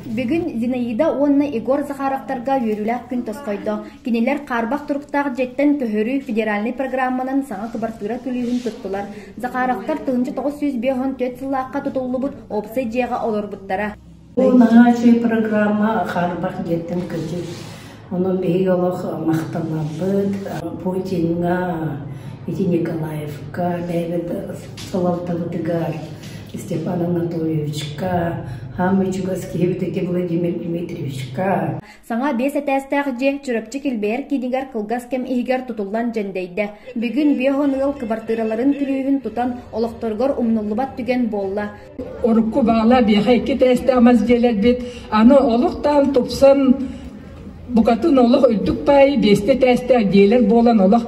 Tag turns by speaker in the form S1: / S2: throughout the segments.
S1: Бүгүн Зинаида уонна Егор Захаровтарга үөрүүлээх күн тосхойдо. Кинилэр хаарбах туруктаах дьиэттэн көһөрүү федеральнай программанан саҥа кыбартыыра күлүүһүн туттулар. Захаровтар 1954 сыллаахха тутуллубут уопсай дьиэҕэ олорбуттара.
S2: Бу наһаа үчүгэй программа хаарбах дьиэттэн көтүү. Онон биһиги олох махтанабыт Путиҥҥа, ити Николаевка, бэйэбит салалтабытыгар, Степан Анатольевичка, хаамый чугас киһибит ити Владимир Дмитриевичка.
S1: Саҥа биэс этээстээх дьиэ Чурапчы килбэйэр киинигэр кылгас кэм иһигэр тутуллан дьэндэйдэ. Бүгүн 50 ыал кыбартыыраларын күлүүһүн тутан, олохторугар умнуллубат түгэн буолла.
S3: Урукку баала биэхэ икки тээстээх мас дьиэлэрбит аны олох таан тупсан букатын олох үрдүк баайы биэстэ тээстээх дьиэлэр буолан олох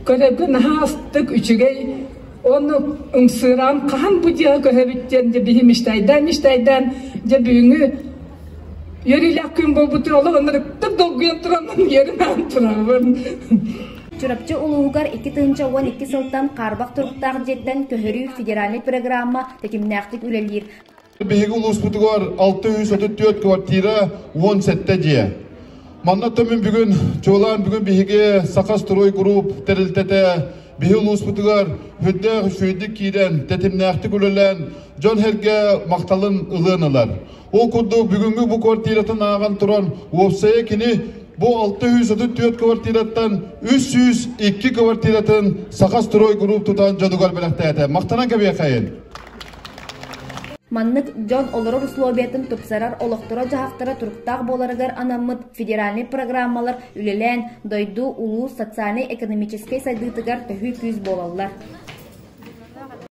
S3: көрөргө наһаа астык үчүгэй ону ымсыыраан хаһан бу дьиэҕэ көһөбүт диэн дьэ биһи мечтайдаан мечтайдаан дьэ бүгүҥҥү үөрүүлээх күн буолбутун олох ынырыктык долгуйан тураммын үөрүнэн турабын.
S1: Чурапчы улууһугар 2012 сылтан хаарбах туруктаах дьиэттэн көһөрүү федеральнай программа тэтимнээхтик үлэлиир.
S4: Биһиги улууспутугар 634 квартира, 17 дьиэ. Манна төмүн бүгүн, чуолаан бүгүн биһиги Саха Строй Групп тэрилтэтэ биһи улууспутугар үрдээх үчүгэйдик киирэн, тэтимнээхтик үлэлээн, дьон-сэргэ махталын ылыан ылар. Ол курдук бүгүҥҥү бу квартиратын ааҕан туран, уопсайа кини бу 634 квартираттан 302 квартиратын Саха Строй Групп тутан дьонугар бэлэхтээтэ. Махтанан кэбиэхэйин.
S1: Маннык дьон олорор условиятын тупсарар олохторо-дьаһахтара туруктаах буоларыгар анаммыт федеральнай программалар үлэлээн, дойду, улуус социальнай-экономическай сайдыытыгар төһүү күүс буолаллар.